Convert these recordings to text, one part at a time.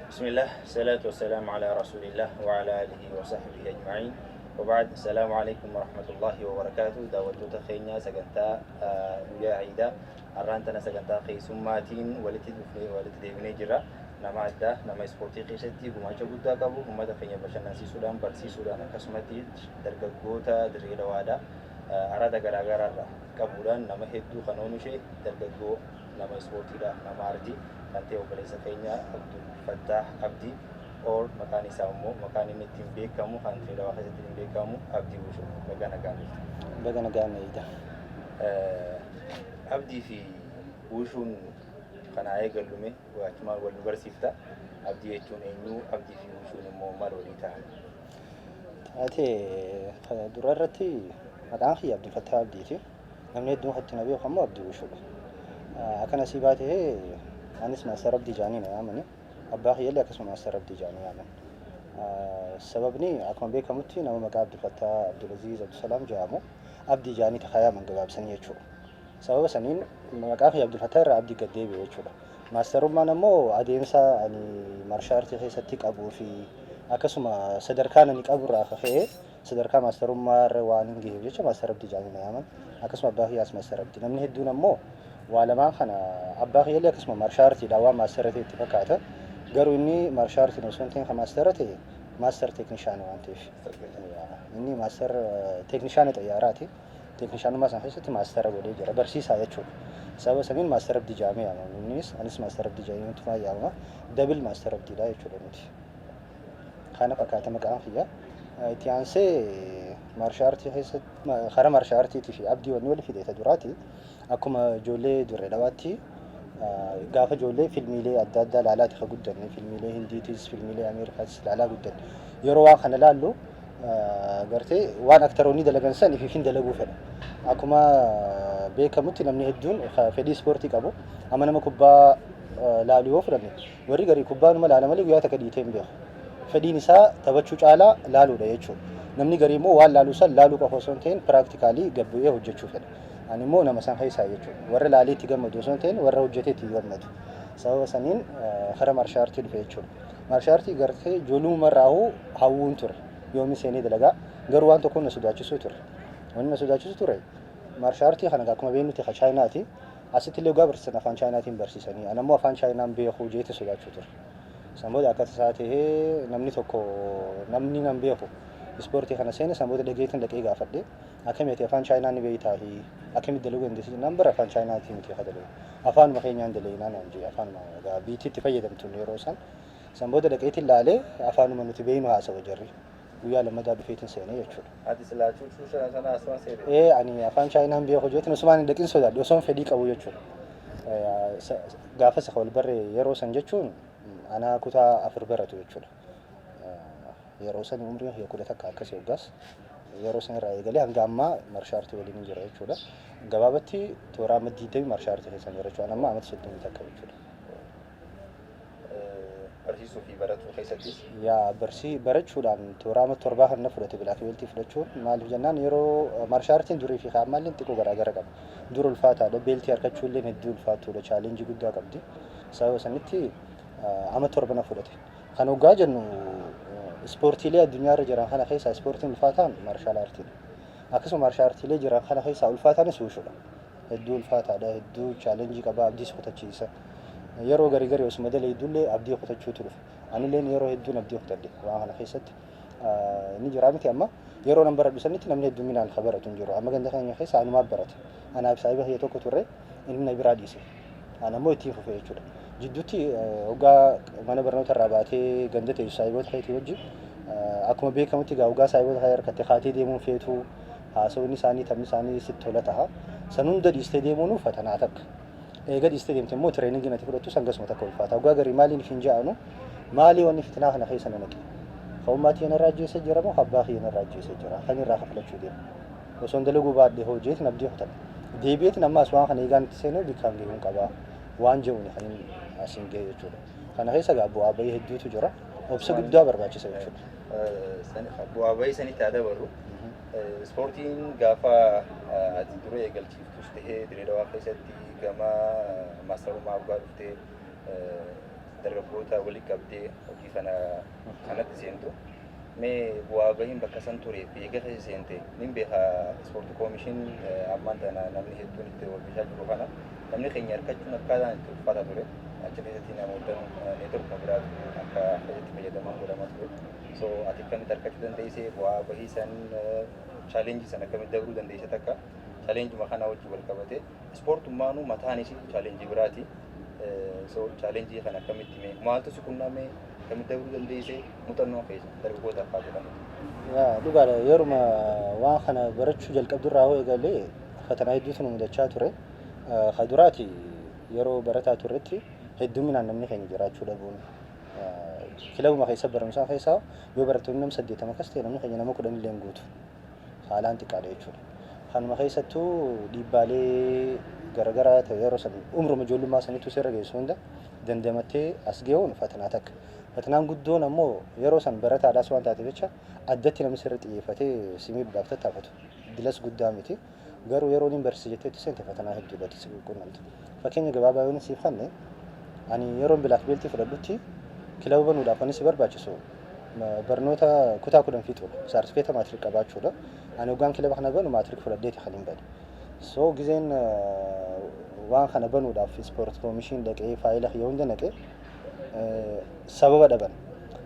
Bismillah, salatu wassalamu ala rasulillah wa ala alihi wa sahbihi ajma'in. Wa ba'd, assalamu alaikum wa rahmatullahi wa barakatuh. Daawwattoota keenya sagantaa guyyaa Iidaa har'aan tana sagantaa keessummaatiin walitti dhufnee walitti deebinee jirra. Nama addaa, nama ispoortii keessatti gumaacha guddaa qabu, uummata keenya bashannansiisuudhaan, barsiisuudhaan, akkasumatti dargaggoota Dirree Dhawaadhaa araada garaagaraarraa qabuudhaan nama hedduu kan oomishe, dargaggoo nama ispoortiidha, nama aartii kan ta'e, obboleessa keenya Abdul Fattaah Abdii or maqaan isaa immoo, maqaan inni ittiin beekamu kan Dirree Dhawaa keessatti ittiin beekamu, Abdii Wushuu. Baga nagaan dhufte. Baga nagaan eeyda. Abdii fi Wushuun kanaa eegallume achumaan wal nu barsiifta. Abdii jechuun eenyu? Abdii fi Wushuun immoo maal walii ta'an? Taatee dura irratti maqaan kiyya Abdul Fattah Abdiiti. Namni hedduun kan ittiin na beeku ammoo Abdii Wushuudha. Akkana sii baatee anis Master Abdii jaanii na yaamani. Abbaa kiyyallee akkasuma Master Abdii jaanii yaaman. Sababni akkuma beekamutti nama maqaa Abdul Fattah, Abdulaziz, Abdusalaam jedhamu Abdii jaanii takka yaaman gabaabsanii jechuudha. Sababa saniin maqaa kiyya Abdul Fattah irraa Abdii gad deebi'e jechuudha. Maasterummaan ammoo adeemsa ani martial artii keessatti qabuu fi akkasuma sadarkaan ani qabu irraa akka ka'e sadarkaa maasterummaa irra waan hin gaheef jecha Master Abdii jedhanii na yaaman. Akkasuma abbaa kiyyaas Master Abdii. Namni hedduun ammoo waa lamaan kana, abbaa kiyyallee akkasuma martial artiidha waan maastera ta'e itti fakkaata. Garuu inni martial artiin osoo hin ta'in kan maastera ta'e master technician waan ta'eef. Inni master technician xayyaaraati. Teeknishaanummaa sana keessatti maastera godhee jira. Barsiisaa jechuudha. Sababa saniin Master Abdii jedhamee yaamama. Innis anis Master Abdii jedhameetu yaamama. Double Master Abdiidha jechuudha nuti. Kana fakkaata maqaan kiyya. Itti aansee martial artii keessatti, karaa martial artiitii fi Abdii wanni wal fide ta duraati. Akkuma ijoollee Dirree Dhawaatti gaafa ijoollee filmiilee adda addaa ilaalaati ka guddanne, filmiilee Hindiitis, filmiilee Ameerikaatis ilaalaa guddanne. Yeroo waan kana ilaallu gartee waan aktaroonni dalagan san ifiifin dalaguu fedha. Akkuma beekamutti namni hedduun fedhii ispoortii qabu. Amma nama kubbaa laalu yoo fudhanne, warri garii kubbaa numa laala malee guyyaa takka dhiitee hin beeku. Fedhiin isaa taphachuu caalaa laaluudha jechuudha. Namni garii immoo waan laalu san laaluu qofa osoo hin ta'in practically gad bu'ee hojjechuu fedha. Ani immoo nama san keessaa jechuudha. Warra laalee itti gammadu osoo hin ta'in warra hojjetee itti gammadu. Sababa saniin karaa martial artii dhufe jechuudha. Martial artii gartee ijoollummaa irraa hawwuun ture. Yoomi seenee dalagaa, garuu waan tokkoon na sodaachisuu ture. Wanni na sodaachisu ture, martial artii kana akkuma beeknutti ka Chaayinaati. Asitti illee dhugaa barsiisan afaan Chaayinaatiin barsiisanii. Ani ammoo afaan Chaayinaan beekuu jeeti sodaachuu ture. San booda akka tasaa ta'ee namni tokko, namni nan beeku ispoortii kana seene. San booda dhageetiin dhaqee gaafadhe. Akkamitti afaan Chaayinaa ni beektaa fi akkamitti dalaguu dandeessi jennaan, bara afaan Chaayinaatii miti ka dalagu. Afaanuma keenyaan dalaginaa naan jee, afaanuma biitti itti fayyadamtu yeroo san. San booda dhaqeetiin laalee, afaanuma nuti beeknu haasawa jarri. Guyyaa lammataa dhufeetiin seenee jechuudha. Ati silaa cuucuu sana asuma seete. Ee, ani afaan Chaayinaan beeku jeetiin osumaan hin dhaqin sodaadhe, osoon fedhii qabu jechuudha. Gaafas wal barree yeroo san jechuun anaa kutaa 4 baratu jechuudha. Yeroo san umriin kiyya 11 akkasii hoggaas, yeroo san irraa eegalee hanga ammaa martial artii waliin hin jira jechuudha. Gabaabatti toora amma 20 martial artii keessa jira jechuudha. Amma amata 31 jechuudha. Barsiisuu fi baratuu keessattis. Yaa, barsii barachuudhaan toora amma 7 kan na fudhate black beltii fudhachuun. Maaliif jennaan, yeroo martial artiin durii fi ammaallee xiqqoo garaagara qaba. Dur ulfaataadha, beltii harkachuu illee hedduu ulfaattuudha, challengeii guddaa qabdi. Sababa sanitti amma 7 na fudhate. Kan hoggaa jennu, ispoortiilee addunyaarra jiran kana keessaa ispoortiin ulfaataan martial artiidha. Akkasuma martial artiilee jiran kana keessaa ulfaataanis wushuudha. Hedduu ulfaataadha, hedduu challengeii qaba, abdiis kutachiisa. Yeroo garii garii osuma dalaydullee abdii kutachuutu dhufa. Anilleen yeroo hedduun abdii kutadhe waan kana keessatti. Ni jira miti, amma yeroo nan baradhu sanitti namni hedduminaan ka baratu hin jiru. Amma ganda keenya keessa anumaa barata. Anaaf saahiba kiyya tokko turre, inni na biraa dhiise. Ani ammoo ittiin fufe jechuudha. Jidduutti hoggaa mana barnoota irraa baatee ganda teessu saahiboota keetii wajjin, akkuma beekamutti egaa hoggaa saahiboota kee harkatte kaatee deemuun feetuu, haasawni isaanii, taphni isaanii sitti tola taha. San hunda dhiistee deemuun fatanaa takka. Eega dhiistee deemte immoo trainingiin ati fudhattu sangasuma takka ulfaata. Hoggaa garii maaliin hin ja'anu, maalii wanni fitinaa kana keessa na naqe? Ka'ummaa tiyya narraa ajjeesee jira moo abbaa kiyya narraa ajjeesee jira? Kan irraa kafalachuu deema. Osoon dalaguu baadhee hojjeetiin abdii kutadha. Deebi'eetiin ammaas waan kana eegaan itti seenuu bikkaan gahuun qaba waan jedhuun kan inni asiin gahe jechuudha. Kana keessa egaa bu'aa bahii hedduutu jira. Obsa guddaa barbaachisa jechuudha. Bu'aa bahii sanitti haa dabarru. Ispoortiin gaafa ati dura eegalchiiftus tahee Dirree Dhawaa keessatti gama maastarummaa waggaa dhuftee dargaggoota walitti qabdee hojii kana kanatti seentu. Mee bu'aa bahiin bakka san turee fi eega keessa seente nin beeka, ispoortii koomishin ammaan tana namni hedduun itti hojjechaa jiru kana namni keenya harkachuun akkaataan itti ulfaataa ture. Achi keessatti namoota networkuma biraatu akka keessatti fayyadaman godhama ture. So ati akkamitti harkachuu dandeesse? Bu'aa bahii san, challenge san akkamitti dabruu dandeesse? Takka challengeuma kana wajjin wal qabate ispoortummaanuu mataan isii challenge biraati. So challenge kana akkamitti, mee maaltu si qunname, akkamitti dabruu dandeesse, muuxannoo keessa dargaggootaaf haa godhamu? Yaa, dhugaadha, yeruma waan kana barachuu jalqabdurraa hoo eegalee fatanaa hedduutu nu mudachaa ture. Ka duraati, yeroo barataa turretti hedduminaan namni keenya jiraachuu dhabuun, kilabuma keessa barumsaa keessaa yoo barattoonni nama 80 akkas ta'e, namni keenya nama 10 illee hin guutu. Haalaan xiqqaadha jechuudha. Kanuma keessattuu dhiibbaalee garaagaraa ta'e yeroo san umruma ijoollummaa sanittuu sirra geessu hunda dandamattee as gahuun fatanaa takka. Fatanaan guddoon ammoo yeroo san barataadhaas waan taateef jecha addatti namni sirra xiyyeeffatee si miidhuudhaaf tattaafatu dilas guddaa miti. Garuu yeroo inni barsiise jettee itti seente fatanaa hedduudha si quunnamtu. Fakkeenya gabaabaa yoon siif kenne, ani yeroon black belt fudhadhutti kilaba banuudhaaf wanni si barbaachisu barnoota kutaa 10 fixuudha. Saartifikeeta matric qabaachuudha. Ani hoggaan kilaba kana banu matric fudhadheeti kan hin bane. So gizeen waan kana banuudhaaf sport commission dhaqee faayila kiyya hunda naqee sababa dhaban.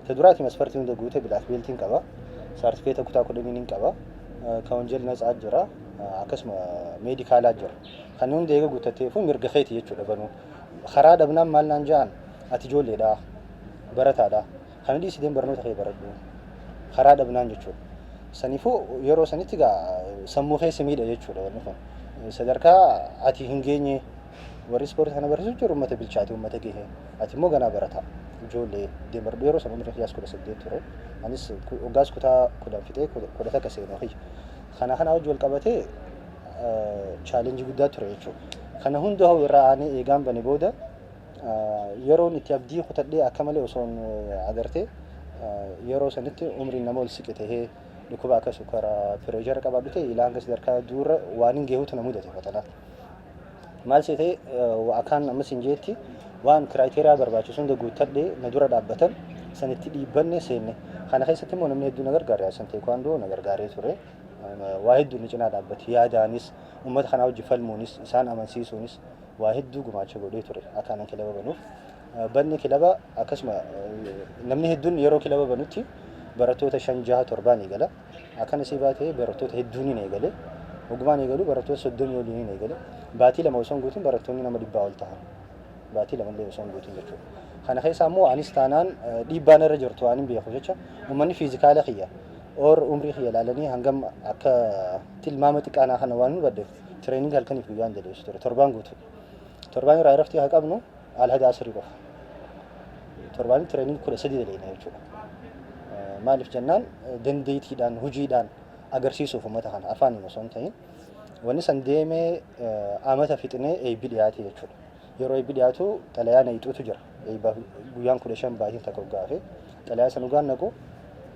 Ta duraati, masfartii hunda guute, black beltiin qaba. Saartifikeeta kutaa 10 hin qaba. Ka ወንጀል ነፃ jira. Akkasuma medicalaa jira. Kan hunda eega guuttatteefu mirga keeti jechuudha banuu. Karaa dhabnaan maal naan ja'an? Ati ijoolleedha, barataadha. Kana dhiisiteen barnoota kee baradhu. Karaa dhabnaan jechuudha. Saniifuu yeroo sanitti gaa sammuu keessa miidha jechuudha wanni kun. Sadarkaa ati hin geenye, warri ispoortii kana barsiisu jiru uummata bilchaate, uummata gahe. Ati immoo ganaa barataa. Ijoollee deemadhu. Yeroo sana umriin kiyyaas 18 ture. Anis waggaas kutaa 10 fixee 11 seenuu kiyya. Kana kana wajji wal qabatee challenge guddaa ture jechuudha. Kana hunda hoo irraa aanee eegaan bane booda yeroon itti abdii kutadhee akka malee osoon agartee yeroo sanitti umriin nama ol siqe tahee dhukkuba akka sukkaara, pressure qabaadhu ta'e ilaa hanga sadarkaa duurra waan hin geehutu na mudate fatanaa. Maal seetee, akkaan ammas hin jeetti, waan criteria barbaachisu hunda guuttadhee na dura dhaabbatan sanitti dhiibbanne seenne. Kana keessatti immoo namni hedduu na gargaare, Hasan Teekwaandoo na gargaaree ture. Waa hedduu ni cinaa dhaabbate, yaadaanis, uummata kanaa wajji falmuunis, isaan amansiisuunis waa hedduu gumaacha godhee ture akka anan kilaba banuuf. Banni kilaba akkasuma namni hedduun yeroo kilaba banutti barattoota shan, jaha, torbaan eegala. Akkana si baatee barattoota hedduun hin eegale. Ogummaan eegalu barattoota 30 oliin hin eegale. Baatii 2 osoo hin guutin barattoonni nama 100 ol ta'an. Baatii 2 illee osoo hin guutin jechuudha. Kana keessa ammoo anis taanaan dhiibbaan irra jirtu waan hin beeku jecha uummanni physical kiyya or umrii kiyya ilaalanii hangam akka tilmaama xiqqaanaa kana waan hin hubadheef training halkaniif guyyaan daleessu ture torbaan guutuu. Torbaan irraa irratti haa qabnu alhada asirii qofa. Torbaan training 13 daleena jechuudha. Maaliif jennaan, dandeettiidhaan hojiidhaan agarsiisuuf uummata kana afaaniin osoo hin ta'in. Wanni san deemee amata fixnee eebbi dhiyaate jechuudha. Yeroo eebbi dhiyaatu xalayaa naqxuutu jira. Eebbaaf guyyaan 15 baatiin takka gaafe xalayaa san dhugaan naqu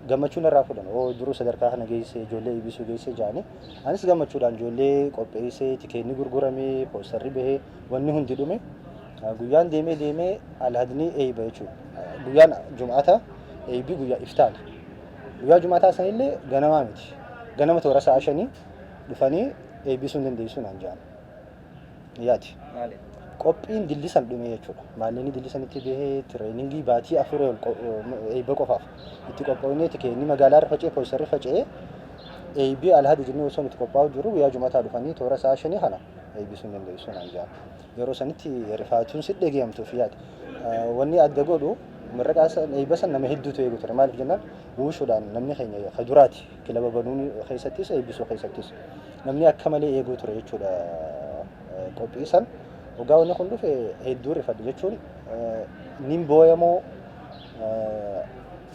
gammachuun irraa fudhan. Oo, duruu sadarkaa kana geesse, ijoollee eebbisuu geesse jaanii, anis gammachuudhaan ijoollee qopheessee, tikeenni gurguramee, posterri bahee, wanni hundi dhume. Guyyaan deemee deemee alhadni eebba jechuudha. Guyyaan jum'aata eebbi guyyaa iftaani. Guyyaa jum'aataa sanillee ganamaa miti. Ganama toora sa'a 5 dhufanii eebbisuu hin dandeessu naan jedhan. Yaati. Maali? Qophiin dillisan dhume jechuudha. Maallaqni dillisanitti bahee training baatii 4 ol eebba qofaaf itti qophoofnee, tikeenni magaalaa irra faca'ee, posterri faca'ee, eebbi alhadi jennee osoo itti qophaa'u jiru guyyaa jumataa dhufanii toora sa'a 5 kana eebbisuu hin dandeessu naan jedhan. Yeroo sanitti rifaatuun si dhageeyamtuuf yaadi. Wanni adda godhu mirraqaa san, eebba san nama hedduutu eegu ture. Maaliif jennaan, wuushuudhaan namni keenya ka duraati kilaba banuun keessattis eebbisuu keessattis namni akka malee eeguu ture jechuudha qophii san. Waggaa wanni kun dhufe hedduu rifadhe jechuun nin booyamoo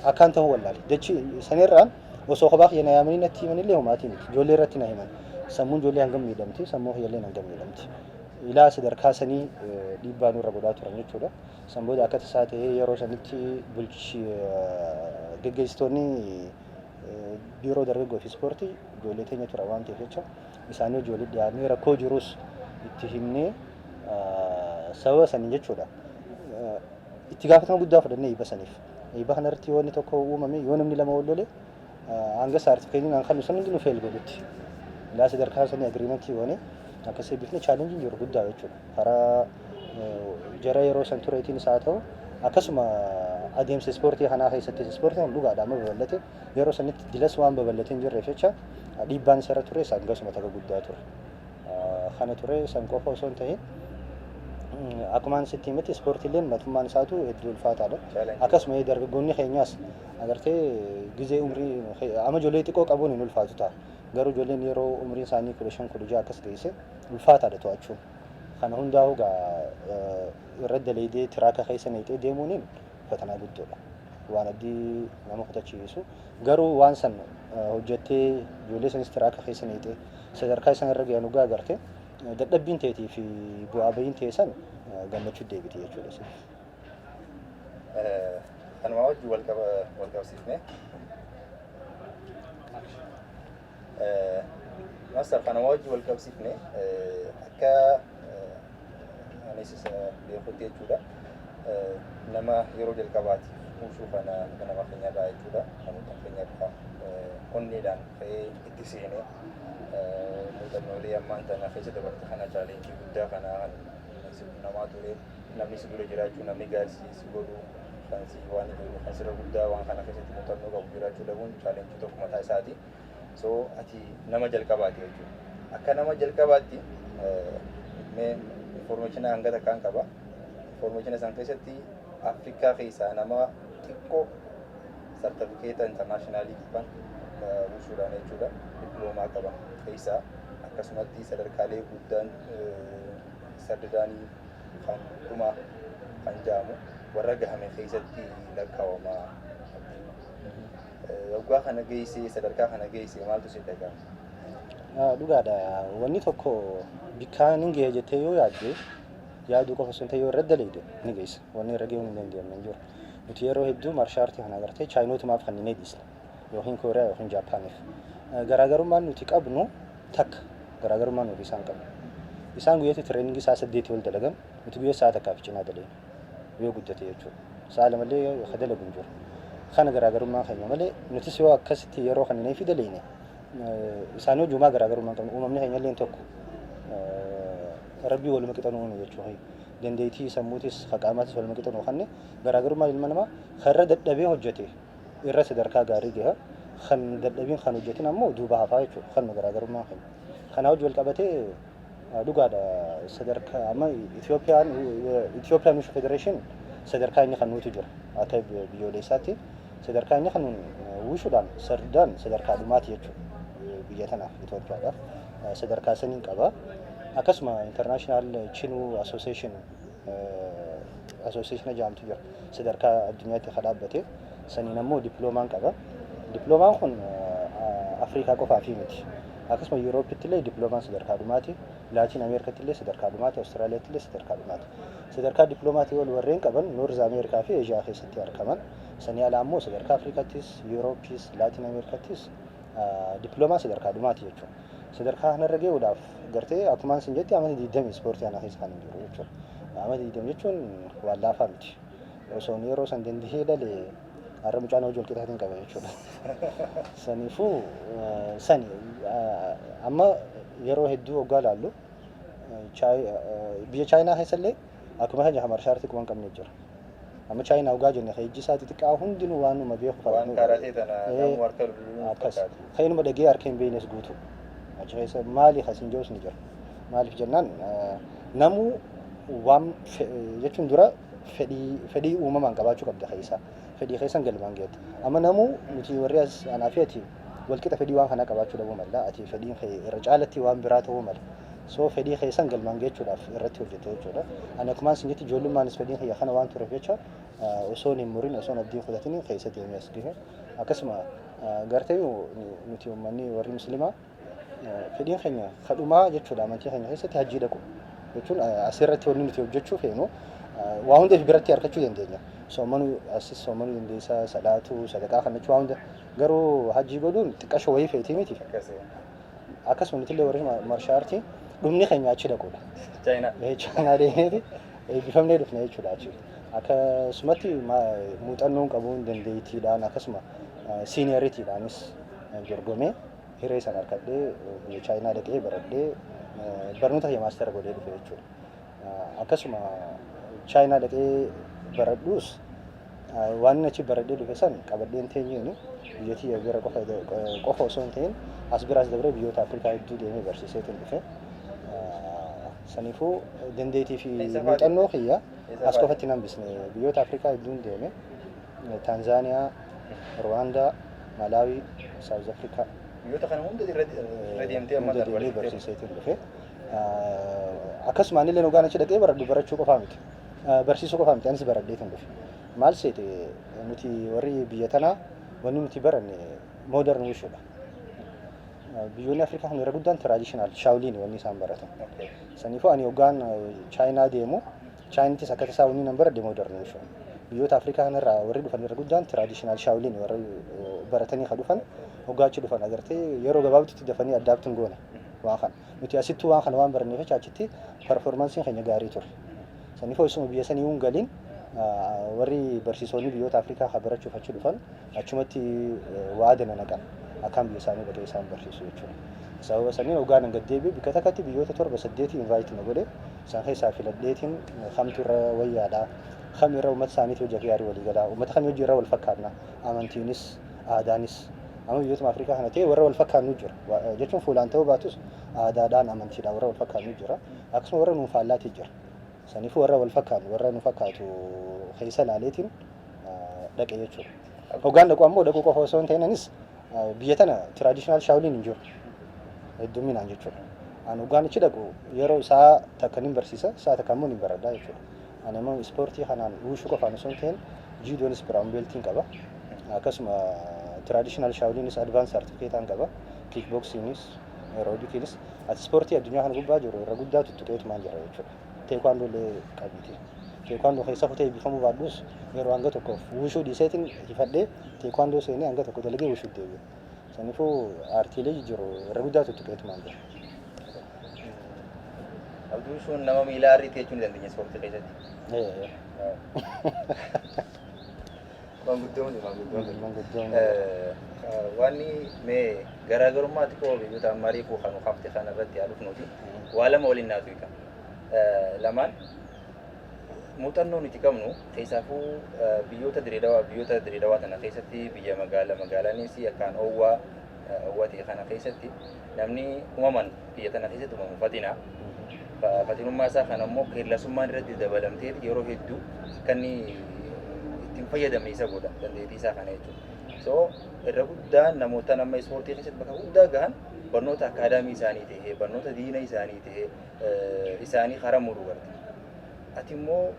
akkaan ta'uu wallaale. Jechi sanirraan osoo kophaa kiyya na yaamanii natti himanillee homaatii miti. Ijoollee irratti na himan. Sammuun ijoollee hangam miidhamti, sammuu kiyyallee hangam miidhamti. Ilaa sadarkaa sanii dhiibbaa nurra godhaa turan jechuudha. San booda akka tasaa ta'ee yeroo sanitti bulchi geggeessitoonni biiroo dargaggoo fi ispoortii ijoollee teenya tura waan ta'eef jecha isaanii hojii walitti dhiyaannee rakkoo jirus itti himnee sababa saniin jechuudha. Itti gaafatama guddaa fudhannee eebba saniif. Eebba kanarratti yoo wanni tokko uumame, yoo namni lama wal lole, hanga saartifikeetiin kan kennu san hundinuu fail godhutti. Ilaa sadarkaa sanii agreement goone akkas eebbifne. Challengeiin jiru guddaa jechuudha. Karaa jara yeroo san tureetiinis haa ta'u, akkasuma adeemsa ispoortii kanaa keessattis, ispoortiin kun dhugaadha amma babal'ate, yeroo sanitti dilas waan babal'atee hin jirreef jecha dhiibbaan isarra ture hangasuma takka guddaa ture. Kana ture. San qofa osoo hin ta'in, akkumaan sitti himetti, ispoortiileen matummaan isaatu hedduu ulfaataadha. Akkasuma dargaggoonni keenyaas agartee gizee umrii amma ijoollee xiqqoo qabuun hin ulfaatu ta'a. Garuu ijoolleen yeroo umriin isaanii 15, 16 akkas geesse ulfaataadha to'achuun. Kana hundaa'uu gaa irra daleedee track keessa neexee deemuuniin fatanaa guddoodha. Waan addii nama kutachiisu. Garuu waan san hojjettee ijoollee sanis track keessa neexee sadarkaa isaan irra gahan dhugaa agarte dadhabbiin teetii fi bu'aa bahiin ta'e san gammachuu deebiti jechuudha. Kanuma wajjin wal qabsiifne. Master, kanuma wajjin wal qabsiifne, akka anis isa beekutti jechuudha. Nama yeroo jalqabaatiif kuusuu kana nama keenyarraa jechuudha. Namoota keenyarraa onneedhaan ka'ee itti seenee muuxannoolee ammaan tana keessa dabarte kana, challenge guddaa kana kan si namaa ture, namni si dura jiraachuu, namni gaarii si godhu, kan si waan ijoollee kan sirra guddaa waan kana keessatti muuxannoo qabu jiraachuu dhabuun challenge tokko mataa isaati. So ati nama jalqabaati jechuudha. Akka nama jalqabaatti mee information hanga takkaan qaba. Information isaan keessatti Afrikaa keessaa nama xiqqoo sartifikeeta international qaban buusuudhaan jechuudha. Diploomaa qaban keessaa, akkasumatti sadarkaalee guddaan third daanii kan dhumaa kan jedhamu warra gahame keessatti lakkaawama. Waggaa kana geessee, sadarkaa kana geessee, maaltu si dhaga'ama? Dhugaadha. Wanni tokko bikkaan hin gahe jettee yoo yaadde, yaaduu qofa osoo hin ta'in yoo irra daleede ni geessa. Wanni irra gahuu hin danda'amne hin jiru. Nuti yeroo hedduu martial art kana agartee Chaayinootumaaf kan inni dhiisna. Yookiin Kooriyaa yookiin Jaapaaniif. Garaagarummaan nuti qabnu takka, garaagarummaan nuti isaan qabnu. Isaan guyyaatti training sa'a 8 ol dalagan, nuti guyyaa sa'a takkaaf cinaa daleena. Yoo guddate jechuudha. Sa'a lamallee ka dalagu hin jiru. Kana garaagarummaan keenya malee, nutis yoo akkasitti yeroo kan hin fi daleene isaanii hojumaa garaagarummaan qabnu. Uumamni keenya illee tokko, rabbii waluma qixa nu uume jechuudha. Dandeettii sammuutis qaamaatis waluma qixa nu kanne. Garaagarummaan ilma namaa kan irra dadhabee hojjete irra sadarkaa gaarii gaha, kan dadhabiin kan hojjetin ammoo duuba hafaa jechuudha. Kanuma garaagarummaan keenya. Kanaa hojii wal qabatee dhugaadha, sadarkaa amma Itoophiyaan Wushu Federation sadarkaa inni kan nuutu jira. Akka biyyoolessaatti sadarkaa inni kan wushuudhaan third dan sadarkaa dhumaati jechuudha. Biyya tanaaf, Itoophiyaadhaaf sadarkaa saniin qaba. Akkasuma International Chinuu Association jedhamtu jira. Sadarkaa addunyaatti kan dhaabbate saniin ammoo diploomaan qaba. Diploomaan kun Afrikaa qofaafi miti. Akkasuma Yuurooppitti illee diploomaan sadarkaa dhumaati. Laatiin Ameerikaatti illee sadarkaa dhumaati. Awustiraaliyaatti illee sadarkaa dhumaati. Sadarkaa dippiloomatii ol warreen qaban North Ameerikaa fi Eeshiyaa keessatti argaman. Sanii alaa ammoo sadarkaa Afrikaattis, Yuurooppiis, Laatiin Ameerikaattis dippiloomaa sadarkaa dhumaati jechuudha. Sadarkaa kanarra gahuudhaaf gartee akkumaan isin jetti amata 20 ispoortii kana keessa kan hin jiru jechuudha. Amata 20 jechuun waan laafaa miti. Osoo yeroo san dandahee dhalee har'a mucaan hojii wal qixaatiin qaba jechuudha. Saniifuu sani amma yeroo hedduu hoggaa ilaallu biyya Chaayinaa keessallee akkuma keenya martial art quban qabne jira. Amma Chaayinaa hoggaa jenne ijji isaa xixiqqaa hundinuu waan numa beeku. Waan karatee tana namuu harka lulluun akkas fakkaatu. Kan inuma dhagee harka hin beeknes guutu. Achi keessa maali kasiin jirus ni jira. Maaliif jennaan, namuu waan jechuun dura fedhii uumamaan qabaachuu qabda keessaa. Fedhii keessan galmaan geette. Amma namuu nuti warri as anaa fi ati walqixa fedhii waan kanaa qabaachuu dhabuu mala. Ati fedhiin kee irra caalatti waan biraa ta'uu mala. So fedhii keessan galmaan geechuudhaaf irratti hojjete jechuudha. Ani akkumaan isin jetti ijoollumaanis fedhiin kiyya kana waan tureef jecha osoo hin murin, osoo abdii kutatin keessa deemee as gahe. Akkasuma gartee nuti uummanni warri musliimaa Fedhiin keenya kadhumaa jechuudha amantii keenya keessatti hajjii dhaqu jechuun asirratti wanni nuti hojjechuu feenu waa hunda biratti argachuu dandeenya. Soomanuu asis soomanuu dandeessa, salaatuu, sadaqaa kannachuu waa hunda, garuu hajjii godhuun xiqqasho wayii feetii miti. Akkasuma nuti illee warri martial artii dhumni keenya achi dhaquudha. Chaayinaa. Chaayinaa deemeeti eebbifamnee dhufne jechuudha achi. Akkasumatti muuxannoon qabuun dandeettiidhaan akkasuma seniority-dhaanis dorgomee hiree sana harkadhee biyya Chaayinaa dhaqee baradhee barnoota kiyya master godhee dhufe jechuudha. Akkasuma Chaayinaa dhaqee baradhuus waan inni achi baradhee dhufe san qabadhee hin teenyeeni biyya tiyya bira qofa osoo hin ta'in as biraas dabree biyyoota Afrikaa hedduu deemee barsiiseetiin dhufe. Saniifuu dandeettii fi muuxannoo kiyya as qofatti hin hambisne, biyyoota Afrikaa hedduun deeme: Taanzaaniyaa, Ruwaandaa, Malaawii, South Africa. Biyyoota kana hunda irra deemtee amma hunda deemee barsiiseetiin dhufe. Akkasuma anillee dhugaan achi dhaqee baradhu barachuu qofaa miti. Barsiisuu qofaa miti, anis baradheetiin dhufe. Maal seete, nuti warri biyya tanaa wanni nuti baranne modern wushuudha. Biyyoonni Afrikaa kun irra guddaan traditional Shaolin wanni isaan baratan. Saniifuu ani hoggaan Chaayinaa deemu Chaayinattis akka tasaa wanni nan baradhe modern wushu. Biyyoota Afrikaa kanarraa warri dhufan irra guddaan traditional Shaolin warri baratanii kan dhufan hoggaa achi dhufan agartee yeroo gabaabdutti dafanii adapt hin goone waan kana. Nuti asittuu waan kana waan baranneef jecha achitti performance-iin keenya gaarii ture. Saniifuu osuma biyya sanii hin galin warri barsiisonni biyyoota Afrikaa kan barachuuf achi dhufan achumatti waada na naqan akkaan biyya isaanii dhaqee isaan barsiisu jechuudha. Sababa saniin hoggaan an gad deebi'e bikka takkatti biyyoota torba saddeeti invite na godhe, isaan keessaa filadheetiin kamtu irra wayyaadha, kam irra uummata isaaniitii hojii gaarii walii galaa, uummata kamii hojii irra wal fakkaanna, amantiinis aadaanis amma biyyootuma Afrikaa kana ta'e warra wal fakkaannu jira jechuun fuulaan ta'uu baatus aadaadhaan amantiidhaan warra wal fakkaannu jira, akkasuma warra nuun faallaati jira. Saniifuu warra wal fakkaannu, warra nu fakkaatu keessa ilaaleetiin dhaqe jechuudha. Hoggaan dhaqu ammoo dhaquu qofa osoo hin ta'in anis biyya tana traditional Shaolin hin jiru hedduminaan jechuudha. Ani hoggaan achi dhaqu yeroo isaa takka nin barsiisa, isaa takka ammoo nin baradha jechuudha. Ani ammoo ispoortii kanaan wushuu qofaan osoo hin ta'in juudoonis brown belt-iin qaba. Akkasuma traditional Shaolinis advance certificate qaba. Kickboxing-is, aerobic-iinis ati ispoortii addunyaa kana gubbaa jiru irra guddaa tuttuqeetumaan jira jechuudha. Teekwaandoo illee qabiiti. Teekwaandoo keessa kutee eebbifamuu baadhus yeroo hanga tokkoof wushuu dhiiseetiin hifadhee teekwaandoo seenee hanga tokko dalagee wushuu deebi'e. Saniifuu aartiilee jijjiiru irra guddaa tuttuqeetumaan jira. Abduu sun nama miilaa arriitti jechuu ni dandeenya ispoortii keessatti. Maanguddoon maanguddoon. Maanguddoon. Wanni mee garaagarummaa xiqqoo biyyoota ammaa reefuu kan hafte kana irratti haa dhufnuti. Waa lama waliin naatu hiika. Lamaan muuxannoo nuti qabnu keessaafuu biyyoota Direedawaa tana keessatti, biyya magaala magaalaanis akkaan oowwaa oowwaa ta'e kana keessatti namni uumaman biyya tana keessatti uumamu fatina. Fatinummaa isaa kana immoo keellasummaan irratti dabalamtee yeroo hedduu akka inni ittiin fayyadamne isa godha dandeettii isaa kana jechuudha. So irra guddaan namoota nama ispoortii keessatti bakka guddaa gahan barnoota akaadaamii isaanii ta'ee, barnoota diina isaanii ta'ee isaanii karaa muruu garte. Ati immoo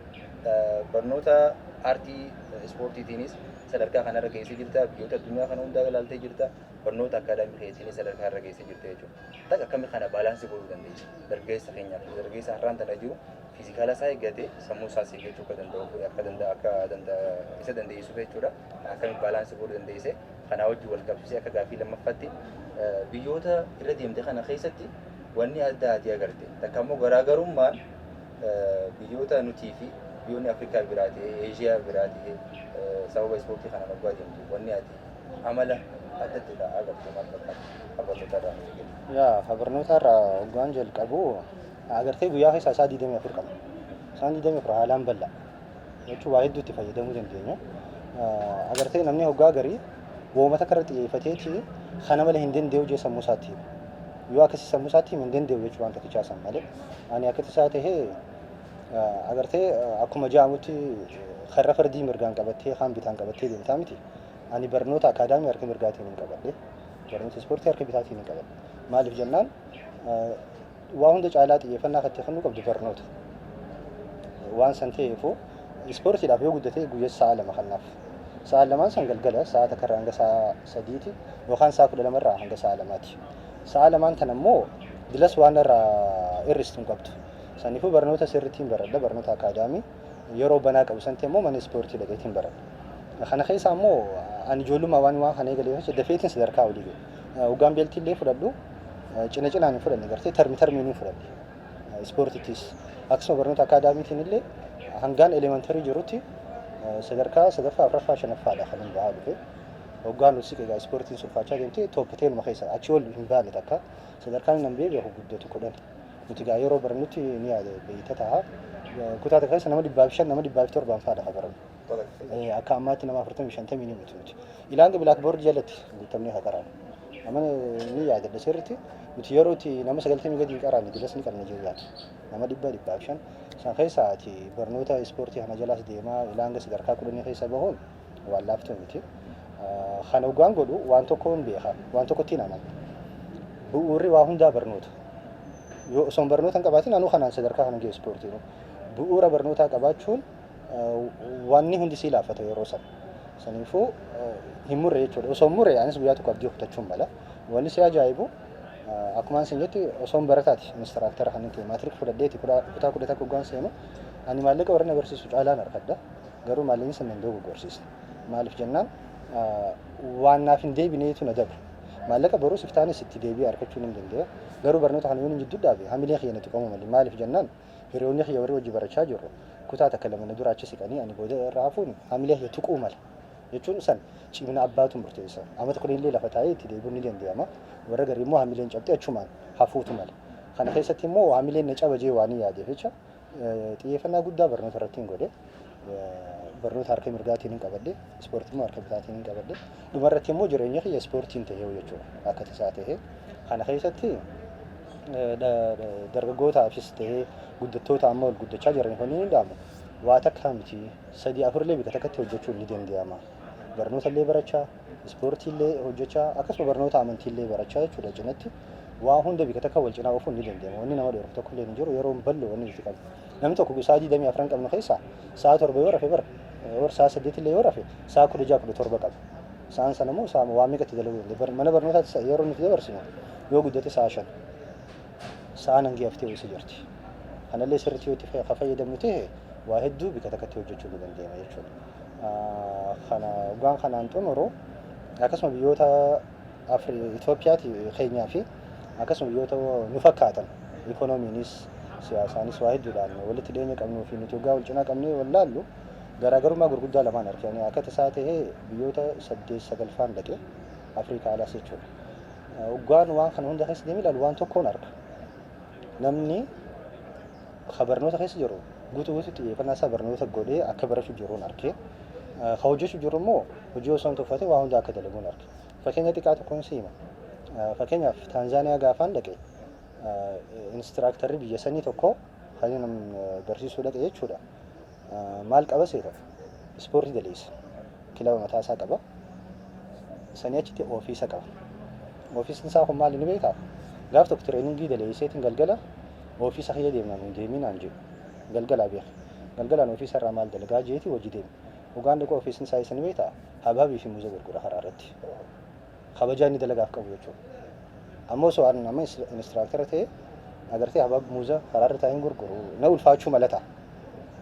barnoota aartii ispoortiitiinis sadarkaa kanarra geessee jirta, biyyoota addunyaa kana hundaa ilaaltee jirta, barnoota akaadaamii keetiinis sadarkaa irra geessee jirta jechuudha. Takka akkamii kana balance godhuu dandeessa? Dargaggeessa keenyaaf, dargaggeessa har'aan tana jiru physical isaa eeggatee sammuu isaas eeggachuu akka danda'u akka danda'a akka danda'a isa dandeessisuuf jechuudha. Akkamiin balance godhuu dandeesse? Kanaa wajjin wal qabsiisee akka gaaffii lammaffaatti, biyyoota irra deemte kana keessatti wanni adda ati agarte takka immoo garaagarummaan biyyoota nutii fi biyyoonni Afrikaa biraa ta'e, Eeshiyaa biraa ta'e, sababa ispoortii kanaan waggaa deemtu wanni ati amala addatti irraa agarte maal fakkaata? Barnoota irraa nuti kennu. Yaa, barnoota irraa hoggaan jalqabu agartee guyyaa keessaa isaa 24 qaba. Isaan 24 haalaan bal'aa. Jechuun waa hedduu itti fayyadamuu dandeenya. Agartee namni hoggaa garii wooma takka irra xiyyeeffateeti kana malee hin danda'u jee sammuu isaatti hima. Yoo akkasii sammuu isaatti hime hin danda'u jechuun waan tokkichaa san malee. Ani akkatti isaa tahee agartee akkuma ja'amutti karra fardii mirgaan qabattee kaan bitaan qabattee deemtaa miti. Ani barnoota akaadaamii harka mirgaatiin hin qabadhe. Barnoota ispoortii harka bitaatiin hin qabadhe. Maaliif jennaan, waa hunda caalaa xiyyeeffannaa kan itti kennuu qabdu barnoota. Waan san ta'eefuu ispoortiidhaaf yoo guddate guyyaa sa'a 2 kannaaf. Sa'a 2n san galgala sa'a 1 irraa hanga sa'a 3ti yookaan sa'a 12 irraa hanga sa'a 2ti. Sa'a lamaan tan ammoo dilas waan irraa hir'istu hin qabdu. Saniifuu barnoota sirriitti baradha, barnoota akaadaamii yeroo banaa qabu sanatti immoo mana ispoortii dhaqeetiin baradha. Kana keessa ammoo ani ijoollummaa waan kana eegaleef dafeetiin sadarkaa olii gahe. Hoggaan beeltii illee fudhadhu cina cinaan hin fudhanne, gartee termi termiin hin fudhadhe. Ispoortittis akkasuma barnoota akaadaamiitiin illee hangaan elementary jirutti sadarkaa sadaffaa, afuraffaa, shanaffaadha kan hin bahaa dhufe. Hoggaan ol siqe egaa ispoortiin sulfaachaa deemte, top tenuma keessa achi ol hin baane takka. Sadarkaan nan beeku guddatu 10. Nuti egaa yeroo barannutti ni yaada beeyta ta'a. Kutaa takka keessa nama 105, nama 107 fa'aadha kan barannu. Akka ammaatti nama 40, 50 ni miti nuti. Ilaanga blackboard jalatti guutamnee haa qaraanu. Amma ni yaadadha sirriitti, nuti yeroo itti nama 90 gadi hin qaraanne dilas ni qabna jee yaadu. Nama 100, 105. San keessa ati barnoota ispoortii kana jalaas deemaa ilaanga sadarkaa 10 keessa bahuun waan laaftuu miti. Kana hoggaan godhu waan tokko hin beeka. Waan tokkotti hin amana. Bu'uurri waa hundaa barnoota. Yoo osoo barnoota hin qabaatin anuu kanaan sadarkaa kana ga'e ispoortiin. Bu'uura barnootaa qabaachuun wanni hundi sii laaffata yeroo sana. Saniifuu hin murre jechuudha. Osoo hin murre anis guyyaa tokko abdii kutachuun mala. Wanni si ajaa'ibu, akkuma isin jetti, osoo hin barataati instructor kan ta'e matric fudhadheeti kutaa 11 hoggaan seenu ani maallaqa warra na barsiisu caalaan harkadha. Garuu maallaqni sana hin dogoggorsiisne. Maaliif jennaan, waan naaf hin deebineetu na dabra. Maallaqa boruus iftaanis itti deebi'ee argachuu nan danda'a. Garuu barnoota kana yoon hin jidduu dhaabe hamilee kiyya na tuqamuu malee. Maaliif jennaan, hiriyoonni kiyya warri hojii barachaa jirru kutaa takka lama na dura achi siqanii ani booda irraa hafuun hamilee kiyya tuquu mala. Jechuun san cimina abbaatu murteessa. Amata kudhanillee lafa taa'ee itti deebi'uun ni danda'ama. Warra garii immoo hamileen cabxee achumaan hafuutu mala. Kana keessatti immoo hamileen na caba jee waan hin yaadeef jecha xiyyeeffannaa guddaa barnoota irratti hin godhe. Barnoota harka mirgaatiin hin qabadhe, ispoortii immoo harka bitaatiin hin qabadhe. Dhumarratti immoo jireenya kiyya ispoortiin ta'ee jechuudha. Akka tasaa ta'ee. Kana keessatti dargaggootaafis ta'ee guddattoota amma ol guddachaa jiran kun ni dhaamu. Waa takka miti, sadii afurillee bika takkatti hojjechuun ni danda'ama. Barnoota illee barachaa, ispoortii illee hojjechaa, akkasuma barnoota amantii illee barachaa jechuudha cinatti. Waa hunda bika takka wal cinaa oofuun ni danda'ama. Wanni nama dhoorku tokko illee hin jiru, yeroo bal'oo wanni nuti qabnu. Namni tokko sa'a 24 qabnu keessaa sa'a 7 yoo rafe bara, warra sa'a 8 illee yoo rafe, sa'a 16, 17 qaba. Sa'aan sana immoo sa'a waa meeqatti dalaguu danda'a. Mana barnootaatti yeroo nuti dabarsinu yoo guddate sa'a 5. Sa'aan hangi haftee ho'isa jirti. Kanallee sirriitti yoo itti fayyadamnu ta'e waa hedduu bika takkatti hojjechuu ni dandeenya jechuudha. Kana hoggaan kanaan xumuru, akkasuma biyyoota Itoophiyaati keenyaa fi akkasuma biyyoota nu fakkaatan ikoonomiinis siyaasaanis waa hedduudhaan walitti dhiyeenya qabnuu fi nuti hoggaa wal cinaa qabnee wal laallu garaagarummaa gurguddaa lamaan arganii. Akka tasaa ta'ee biyyoota saddeet sagalfaan dhaqe, Afrikaa alaas jechuudha. Hoggaan waan kana hunda keessa deemee ilaalu waan tokkoon arga. Namni barnoota keessa jiru guutuu guutuu xiyyeeffannaa isaa barnoota godhee akka barachuu jiruun arge. Ka hojjechuu jiru immoo hojii osoo hin tuffatin waa hunda akka dalaguun arge. Fakkeenya xiqqaa tokkoon si hima. Fakkeenyaaf Taanzaaniyaa gaafaan dhaqe, instructorri biyya sanii tokko kan inni barsiisuu dhaqe jechuudha. Maal qaba seeta? Ispoortii daleessa. Kilaba mataa isaa qaba. Sanii achitti ofiisa qaba. Ofiisni isaa kun maali ni beektaa? Gaaf tokko training daleesseetiin galgala ofiisa kiyya deemnaan hin deeminaan jedhu. Galgalaa beeka. Galgalaan ofiisa irraa maal dalagaa jeeti hojii deeme. Dhugaan dhaquu ofiisni isaa isa ni beektaa? Habaabii fi muuza gurgura karaa irratti. Kabajaa inni dalagaaf qabu jechuudha. Ammoo osoo ani nama instructor ta'e agartee habaab muuza karaa irra taa'een gurguru na ulfaachuu mala ta'a.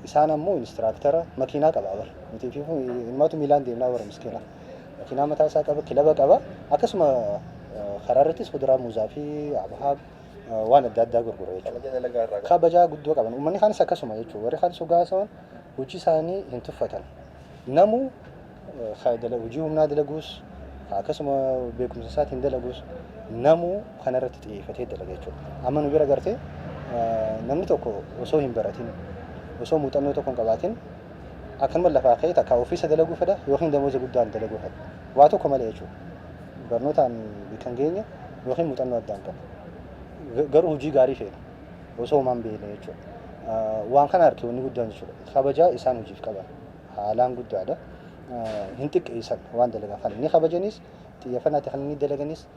Isaan ammoo instructor makiinaa qaba bar. Nuti fi ilmaatu miilaan deemnaa warra miskiina. Makiinaa mataa isaa qaba, kilaba qaba. Akkasuma karaa irrattis kuduraa muuzaa fi habaab waan adda addaa gurgura jechuudha. Kabaja dalagaa irraa qaba. Kabajaa guddoo qaban. Uummanni kaanis akkasuma jechuudha. Warri kaanis hoggaa haasa'an hojii isaanii hin tuffatan. Namu hojii humnaa dalaguus akkasuma beekumsa isaatiin dalaguus namuu kanarratti xiyyeeffatee dalaga jechuudha. Amma nu bira gartee namni tokko osoo hin baratin, osoo muuxannoo tokko hin qabaatin akkanuma lafaa ka'ee takka ofiisa dalaguu fedha yookiin damooza guddaan dalaguu fedha. Waa tokko malee jechuudha. Barnootaan kan geenye yookiin muuxannoo addaan qabu. Garuu hojii gaarii feena osoo homaan beekne jechuudha. Waan kana arge wanni guddaan jechuudha. Kabajaa isaan hojiif qaban haalaan guddaadha. Hin xiqqeessan waan dalagan kana ni kabajanis, xiyyeeffannaatti kan inni dalaganis